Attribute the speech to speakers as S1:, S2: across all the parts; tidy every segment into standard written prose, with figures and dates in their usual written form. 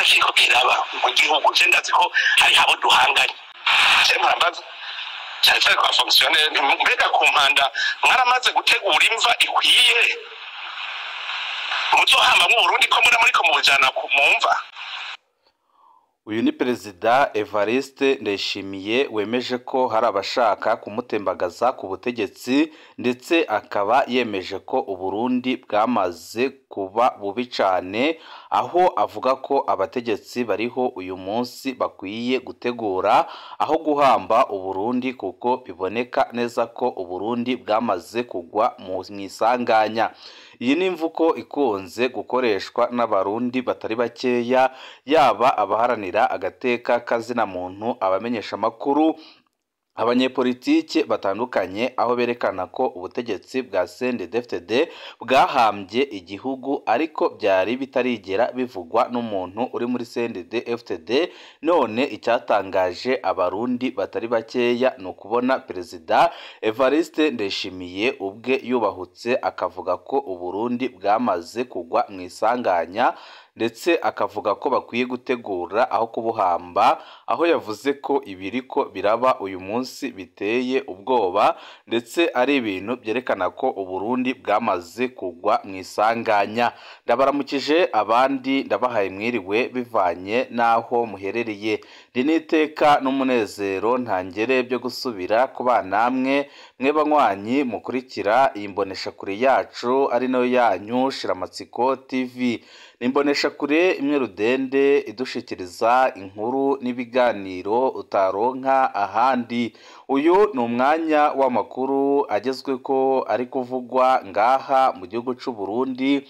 S1: Murabona kiriko kiraba mu gihugu. Je ndazi ko hari abo duhanganye. Je murambaza cyane cyane kwa fonctionnaire, mbega ku mpanda mwaramaze gutegura imva ikwiye muzohamba mu Burundi, ko muri muriko mubujana mu mva?
S2: Uyu ni Perezida Evariste Ndayishimiye wemeje ko hari abashaka kumutembagaza ku butegetsi, ndetse akaba yemeje ko Uburundi bwamaze kuba bubi cane, aho avuga ko abategetsi bariho uyu munsi bakwiye gutegura aho guhamba Uburundi, kuko biboneka neza ko Uburundi bwamaze kugwa mu isanganya. Iyi ni imvugo ikunze gukoreshwa n'Abarundi batari bakeya, yaba abaharanira agateka kazina muntu, abamenyesha amakuru, abanyepolitike batandukanye, aho berekana ko ubutegetsi bwa CNDD-FDD bwahambye igihugu, ariko byari bitarigera bivugwa n'umuntu uri muri CNDD-FDD. None icyatangaje Abarundi batari bakeya ni ukubona Perezida Evariste Ndayishimiye ubwe yubahutse akavuga ko Uburundi bwamaze kugwa mu isanganya, ndetse akavuga ko bakwiye gutegura aho kubuhamba, aho yavuze ko ibiriko biraba uyu munsi biteye ubwoba, ndetse ari ibintu byerekana ko Uburundi bwamaze kugwa mu isanganya. Ndabaramukije, abandi ndabahaye mwiriwe bivanye n'aho muherereye. Ndi n'iteka n'umunezero ntangere byo gusubira ku namwe mwe banywanyi mukurikira iyi mboneshakure yacu, ari nayo yanyu Shiramatsiko TV. Ni imboneshakure imwe rudende idushikiriza inkuru n'ibiganiro utaronka ahandi. Uyu ni umwanya w'amakuru agezweko ari kuvugwa ngaha mu gihugu c'u Burundi,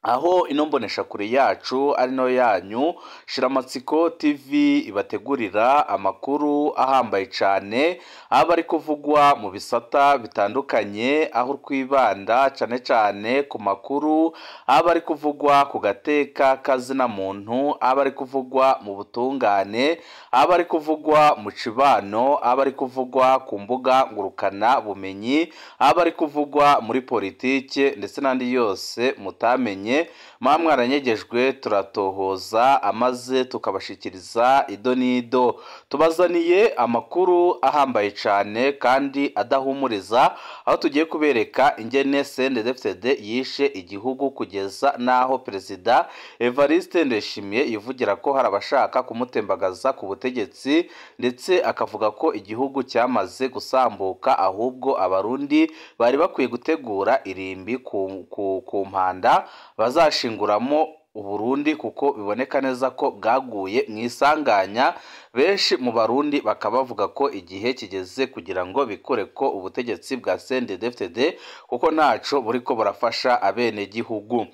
S2: aho ino mboneshakure yacu ari nayo yanyu Shiramatsiko TV ibategurira amakuru ahambaye cane, aba ari kuvugwa mu bisata bitandukanye, aho twibanda cane cane ku makuru aba ari kuvugwa ku gateka kazina muntu, aba ari kuvugwa mu butungane, aba ari kuvugwa mu cibano, aba ari kuvugwa ku mbuga ngurukana bumenyi, aba ari kuvugwa muri politike, ndetse n'andi yose mutamenye mwaranyegejwe. Turatohoza amaze tukabashikiriza ido n'ido. Tubazaniye amakuru ahambaye cane kandi adahumuriza, aho tugiye kubereka ingene CNDD-FDD yishe igihugu kugeza n'aho Perezida Evariste Ndayishimiye yivugira ko hari abashaka kumutembagaza ku butegetsi, ndetse akavuga ko igihugu cyamaze gusambuka, ahubwo Abarundi bari bakwiye gutegura irimbi ku mpanda bazashinguramo Uburundi, kuko biboneka neza ko bwaguye mu isanganya. Benshi mu Barundi bakaba bavuga ko igihe kigeze kugira ngo bikure ko ubutegetsi bwa CNDD-FDD, kuko ntaco buriko burafasha abenegihugu.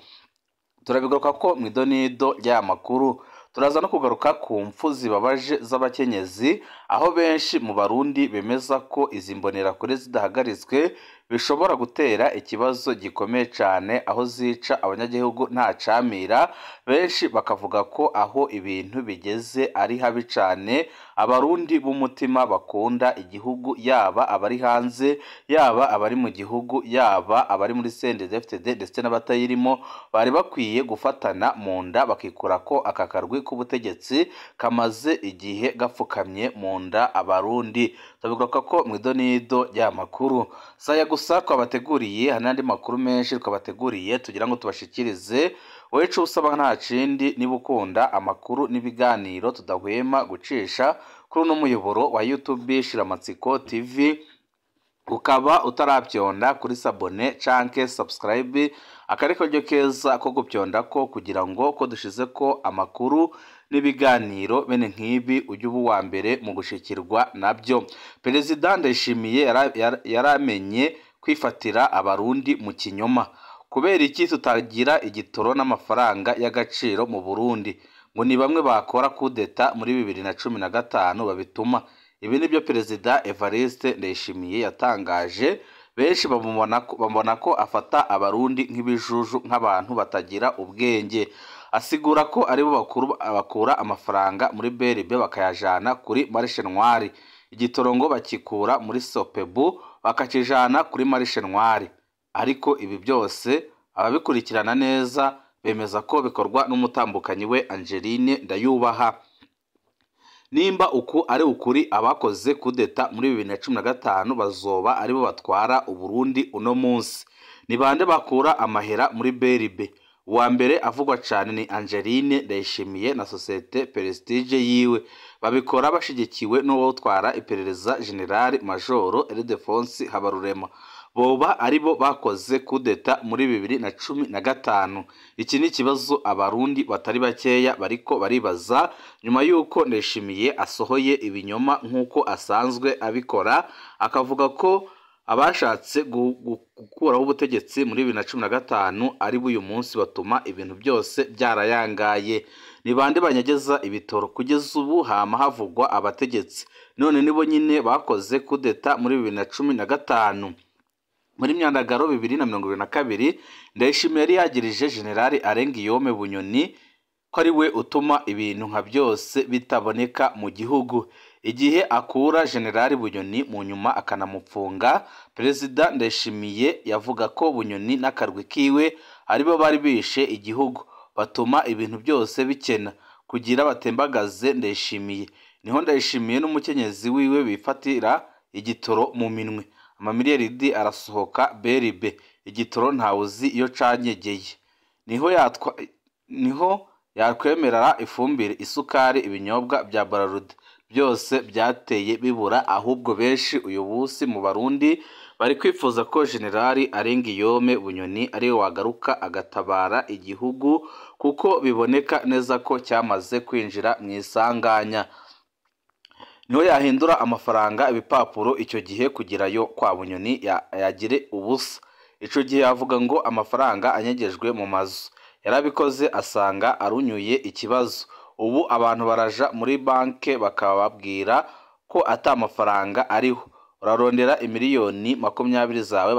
S2: Turabigaruka ko mu idonido ry'aya makuru. Turaza no kugaruka ku mfu zibabaje z'abakenyezi, aho benshi mu Barundi bemeza ko izi mbonerakure zidahagaritswe bishobora gutera ikibazo gikomeye cane, aho zica abanyagihugu nta camira. Benshi bakavuga ko aho ibintu bigeze ari habi cane. Abarundi b'umutima bakunda igihugu, yaba abari hanze, yaba abari mu gihugu, yaba abari muri CNDD-FDD ndetse n'abatayirimo, bari bakwiye gufatana mu nda bakikura ko aka karwi k'ubutegetsi kamaze igihe gapfukamye mu nda Abarundi. Turabigaruka ko mu idonido ry'aya makuru. Saya gusa twabateguriye, hari n'andi makuru menshi twabateguriye tugira ngo tubashikirize. Wowe ico usaba nta kindi, niba ukunda amakuru n'ibiganiro tudahwema gucisha kuri uno muyoboro wa YouTube Shiramatsiko TV, ukaba utaravyonda kuri s'abonner canke subscribe, akari karyo keza ko gupyonda ko kugira ngo ko dushize ko amakuru n'ibiganiro bene nk'ibi ujye uba uwa mbere mu gushikirwa nabyo. Perezida Ndayishimiye yaramenye kwifatira Abarundi mu kinyoma. Kubera iki tutagira igitoro n'amafaranga y'agaciro mu Burundi? Ngo ni bamwe bakora kudeta muri 2015 babituma. Ibi nibyo Perezida Evariste Ndayishimiye yatangaje. Benshi bamubona ko afata Abarundi nk'ibijuju, nk'abantu batagira ubwenge. Asigura ko aribo bakuru bakura amafaranga muri BRB bakayajana kuri Marché Noir, igitoro ngo bakikura muri Sopebu bakakijana kuri Marché Noir. Ariko ibi byose ababikurikirana neza Bemeza ko bikorwa n'umutambukanyi we Angeline Ndayubaha. Nimba uku ari ukuri, abakoze kudeta muri 2015 bazoba aribo batwara Uburundi uno munsi. Ni bande bakura amahera muri BRB? Uwa mbere avugwa cane ni Angeline Ndayishimiye na Societe Prestige yiwe. Babikora bashigikiwe n'uwutwara iperereza General Majoro Ildefonse Habarurema. Boba aribo bakoze kudeta muri 2015. Iki ni ikibazo Abarundi batari bakeya bariko baribaza nyuma y'uko Ndayishimiye asohoye ibinyoma nk'uko asanzwe abikora, akavuga ko abashatse gukuraho ubutegetsi muri 2015 ari uyu munsi batuma ibintu byose byarayangaye. Ni bande banyegeza ibitoro? Kugeza ubu hama havugwa abategetsi, none nibo nyine bakoze kudeta muri 2015. Muri Myandagaro 2022, Ndayishimiye yari yagirije General Arengiyome Bunyoni ko ari we utuma ibintu nka byose bitaboneka mu gihugu. Igihe akura General Bunyoni mu nyuma akanamupfunga, Perezida Ndayishimiye yavuga ko Bunyoni n'akarwi kiwe aribo bari bishe igihugu, batuma ibintu byose bikena kugira batembagaze Ndayishimiye. Niho Ndayishimiye n'umukenyezi wiwe bifatira igitoro mu minwe. Amamiliyaridi arasohoka BRB, igitoro ntawuzi iyo canyegeye. Niho yakwemerera ifumbire, isukari, ibinyobwa bya Bralirwa byose byateye bibura. Ahubwo benshi uyu munsi mu Barundi bari kwifuza ko General Arengiyome Bunyoni ariwe wagaruka agatabara igihugu, kuko biboneka neza ko cyamaze kwinjira mu isanganya. Niho yahindura amafaranga ibipapuro icyo gihe kugira yo kwa Bunyoni yagire ubusa. Ico gihe yavuga ngo amafaranga anyegejwe mu mazu. Yarabikoze asanga arunyuye ikibazo. Ubu abantu baraja muri banke bakababwira ko ata mafaranga ariho. Urarondera imiliyoni 20 zawe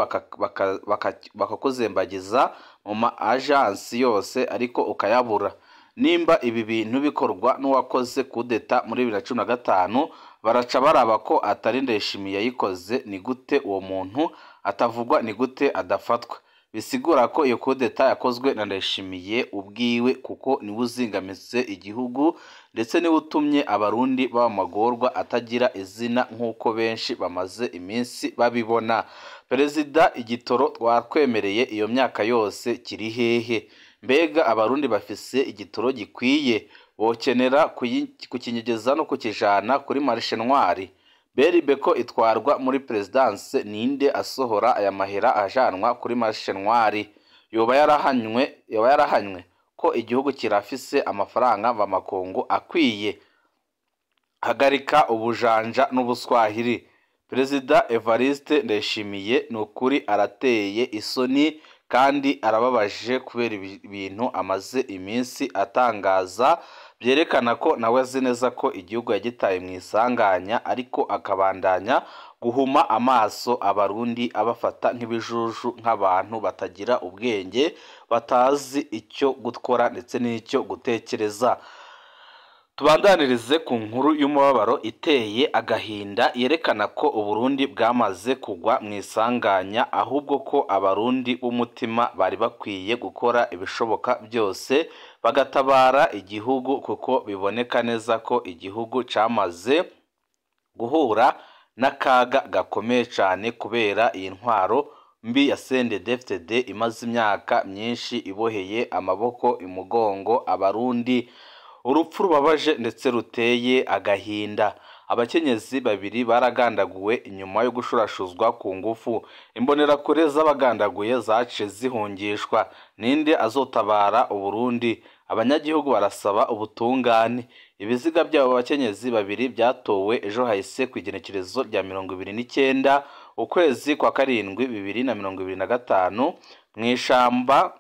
S2: bakakuzembagiza mu ma ajansi yose ariko ukayabura. Nimba ibi bintu bikorwa n'uwakoze kudeta muri 2015, baraca baraba ko atari Ndayishimiye yayikoze. Ni gute uwo muntu atavugwa? Ni gute adafatwa? Bisigura ko iyo kudeta yakozwe na Ndayishimiye ubwiwe, kuko niwe uzingamitse igihugu ndetse niwe utumye Abarundi baba magorwa atagira izina nk'uko benshi bamaze iminsi babibona. Perezida, igitoro twakwemereye iyo myaka yose kiri hehe? Mbega Abarundi bafise igitoro gikwiye? Bokenera kukinyegeza no kukijana kuri marché noir? BRB ko itwarwa muri Perezidanse, ninde asohora aya mahera ajanwa kuri marché noir? Yoba yarahanywe ko igihugu kirafise amafaranga mvamakungu akwiye? Hagarika ubujanja n'ubuswahili. Perezida Evariste Ndayishimiye ni ukuri arateye isoni kandi arababaje kubera ibintu amaze iminsi atangaza byerekana ko nawe azi neza ko igihugu yagitaye mu isanganya, ariko akabandanya guhuma amaso Abarundi abafata nk'ibijuju, nk'abantu batagira ubwenge, batazi icyo gukora ndetse n'icyo gutekereza. Tubandanirize ku nkuru y'umubabaro iteye agahinda yerekana ko Uburundi bwamaze kugwa mu isanganya, ahubwo ko Abarundi b'umutima bari bakwiye gukora ibishoboka byose bagatabara igihugu, kuko biboneka neza ko igihugu camaze guhura n'akaga gakomeye cyane kubera iyi ntwaro mbi ya CNDD-FDD imaze imyaka myinshi iboheye amaboko imugongo Abarundi. Urupfu rubabaje ndetse ruteye agahinda. Abakenyezi babiri baragandaguwe inyuma yo gushurashuzwa ku ngufu. Imbonerakure z'abagandaguye zaciye zihungishwa. Ninde azotabara Uburundi? Abanyagihugu barasaba ubutungane. Ibiziga by'abo bakenyezi babiri byatowe ejo hahise ku igenekerezo rya 29 ukwezi kwa 7 2025 mu ishamba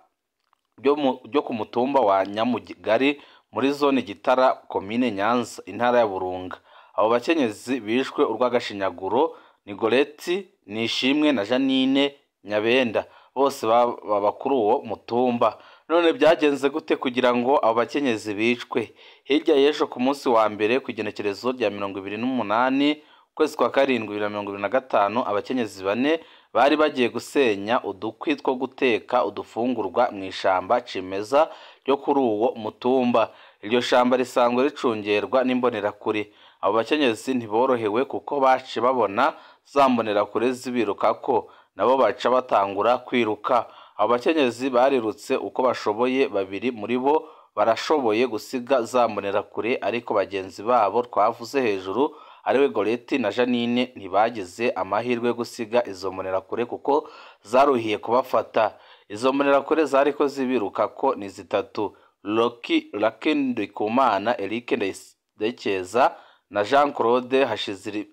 S2: ryo ku mutumba wa Nyamugari muri zone Gitara, komine Nyanza, intara ya Burunga. Abo bakenyezi bishwe urw'agashinyaguro ni Goreti Nishimwe na Janine Nyabenda, bose baba kuri uwo mutumba. None byagenze gute kugira ngo abo bakenyezi bicwe? Hirya y'ejo ku munsi wa mbere ku igenekerezo rya 28 Ukwezi kwa karindwi 2025, abakenyezi bane bari bagiye gusenya udukwi two guteka udufungurwa mu ishamba cimeza ryo kuri uwo mutumba. Iryo shamba risanzwe ricungerwa n'imbonerakure. Abo bakenyezi ntiborohewe kuko bace babona za mbonerakure zibirukako, nabo baca batangura kwiruka. Abo bakenyezi barirutse uko bashoboye, babiri muri bo barashoboye gusiga za mbonerakure, ariko bagenzi babo twavuze hejuru ariwe Goreti na Janine ntibagize amahirwe yo gusiga izo mbonerakure kuko zaruhiye kubafata. Izo mbonerakure zariko zibiruka ko ni zitatu: Rocky Ndikumana, Eric Ndayikeza na Jean Claude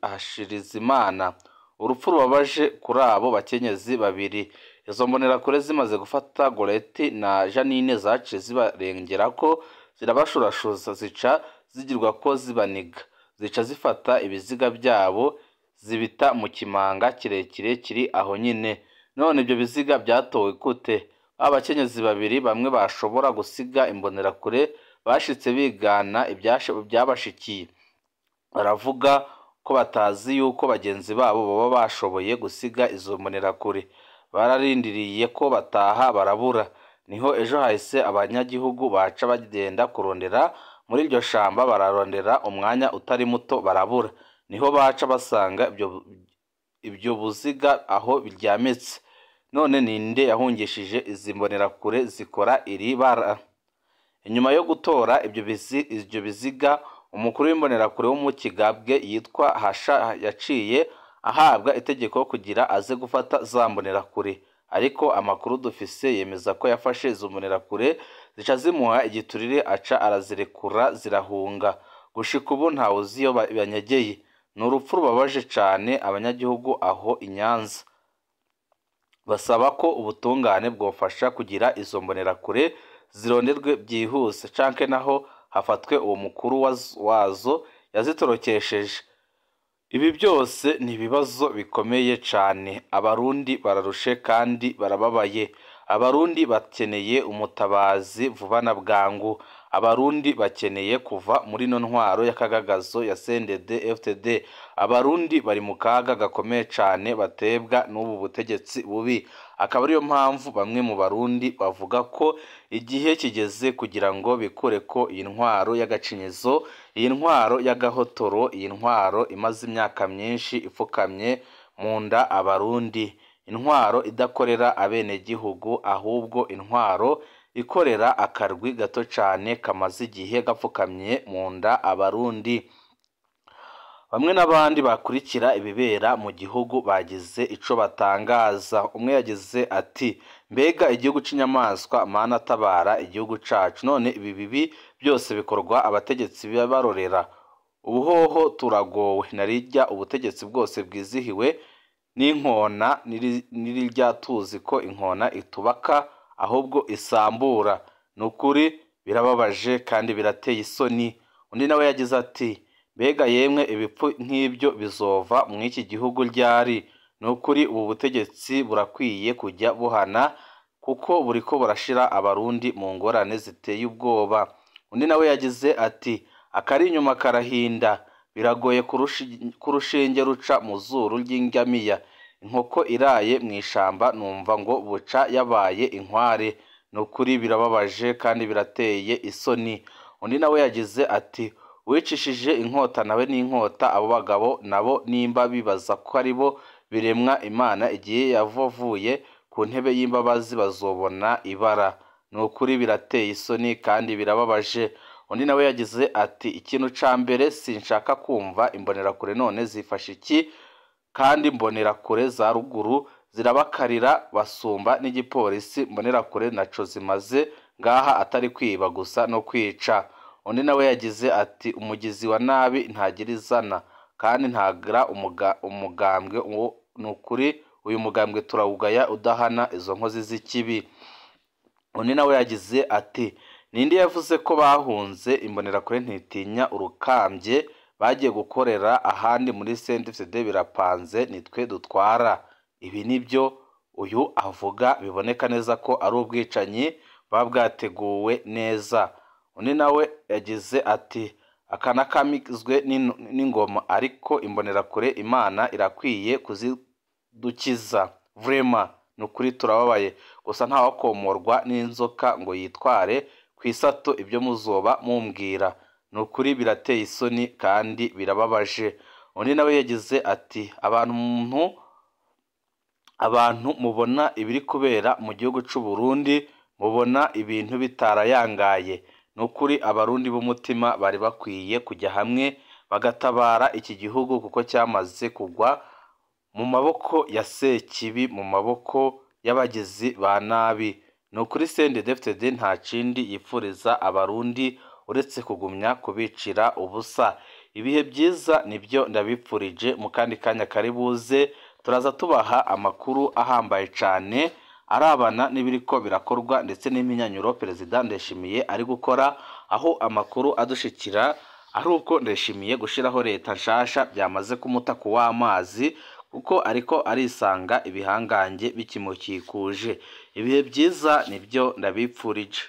S2: Hashirizimana. Urupfu rubabaje kuri abo bakenyezi babiri. Izo mbonerakure zimaze gufata Goreti na Janine zaciye zibarengera ko zirabashurashuza, zica zigirwa ko zibaniga, zica zifata ibiziga byabo zibita mu kimanga kirekire kiri aho nyine. None ibyo biziga byatowe gute? Ba bakenyezi babiri bamwe bashobora gusiga imbonerakure bashitse bigana ibyabashikiye, baravuga ko batazi yuko bagenzi babo baba bashoboye gusiga izo mbonerakure. Bararindiriye ko bataha barabura. Niho ejo hahise abanyagihugu baca bagenda kurondera muri iryo shamba, bararondera umwanya utari muto barabura. Niho baca basanga ibyo buziga aho biryamitse. None ninde yahungishije izi mbonerakure zikora iri bara? Inyuma yo gutora ibyo biziga, umukuru w'imbonerakure wo mu Kigabwe yitwa Hasha yaciye ahabwa itegeko kugira aze gufata za mbonerakure, ariko amakuru dufise yemeza ko yafashe izo mbonerakure zica zimuha igiturire, aca arazirekura zirahunga. Gushika ubu ntawe uzi iyo banyegeye. Ni urupfu rubabaje cane abanyagihugu aho i Nyanza. Basaba ko ubutungane bwofasha kugira izo mbonerakure zironderwe byihuse, canke naho hafatwe uwo mukuru wazo yazitorokesheje. Ibi byose ni ibibazo bikomeye cane. Abarundi bararushe kandi barababaye. Abarundi bakeneye umutabazi vuba na bwangu. Abarundi bakeneye kuva muri no ntwaro y'akagagazo ya CNDD FDD. Abarundi bari mu kaga gakomeye cane batebwa n'ubu butegetsi bubi. Akaba ariyo mpamvu bamwe mu Barundi bavuga ko igihe kigeze kugira ngo bikure ko iyi ntwaro y'agacinyizo, iyi ntwaro y'agahotoro, iyi ntwaro imaze imyaka myinshi ipfukamye mu nda Abarundi, intwaro idakorera abenegihugu ahubwo intwaro ikorera akarwi gato cane kamaze igihe gapfukamye mu nda Abarundi. Bamwe n'abandi bakurikira ibibera mu gihugu bagize ico batangaza. Umwe yagize ati: mbega igihugu c'inyamaswa, Mana tabara igihugu cacu. None ibi bibi byose bikorwa abategetsi barorera. Ubuhoho turagowe, narirya ubutegetsi bwose bwizihiwe n'inkona, nirirya tuzi ko inkona itubaka ahubwo isambura. Nukuri birababaje kandi birateye isoni. Undi nawe yagize ati: mbega yemwe ibipfu nk'ibyo bizova mu iki gihugu ryari? Nukuri ubu butegetsi burakwiye kujya buhana kuko buriko burashira Abarundi mu ngorane ziteye ubwoba. Undi nawe yagize ati: akari inyuma karahinda, biragoye kurushinge ruca mu zuru ry'ingamiya. Inkoko iraye mu ishamba numva ngo buca yabaye inkware. Nukuri birababaje kandi birateye isoni. Undi nawe yagize ati: wicishije inkota nawe n'inkota. Abo bagabo nabo nimba bibaza ko ari bo biremwa Imana igihe yavavuye ku ntebe y'imbabazi bazobona ibara. Nukuri birateye isoni kandi birababaje. Undi nawe yagize ati: ikintu ca mbere sinshaka kumva imbonerakure none zifashe iki, kandi imbonerakure za ruguru zirabakarira basumba n'igipolisi. Imbonerakure naco zimaze ngaha atari kwiba gusa no kwica. Undi nawe yagize ati: umugizi wa nabi ntagira izana kandi ntagira umugambwe. Nukuri uyu mugambwe turawugaya udahana izo nkozi z'ikibi. Undi nawe yagize ati: ninde yavuze ko bahunze imbonerakure ntitinya urukambye, bagiye gukorera ahandi muri CNDD-FDD birapanze nitwe dutwara. Ibi nibyo uyu avuga, biboneka neza ko ari ubwicanyi buba bwateguwe neza. Undi nawe yagize ati: Akanakamizwe n'ingoma, ariko imbonerakure Imana irakwiye kuzidukiza vraiment. Ni ukuri turababaye gusa, ntawakomorwa n'inzoka ngo yitware ku isato. Ibyo muzoba mumbwira ni ukuri birateye isoni kandi birababaje. Undi nawe yagize ati: Abantu mubona ibiri kubera mu gihugu cy'u Burundi, mubona ibintu bitarayangaye? Ni ukuri Abarundi b'umutima bari bakwiye kujya hamwe bagatabara iki gihugu, kuko cyamaze kugwa mu maboko ya Sekibi, mu maboko y'abagizi ba nabi. Ni ukuri CNDD-FDD nta kindi yipfuriza Abarundi uretse kugumya kubicira ubusa. Ibihe byiza nibyo ndabipfurije. Mu kandi kanya kari buze turaza tubaha amakuru ahambaye cyane arabana n'ibiriko birakorwa ndetse n'impinyanyuro Perezida Ndayishimiye ari gukora, aho amakuru adushikira ari uko Ndayishimiye gushyiraho leta nshasha byamaze kumuta ku w'amazi, kuko ariko arisanga ibihangange bikimukikuje. Ibihe byiza nibyo ndabipfurije.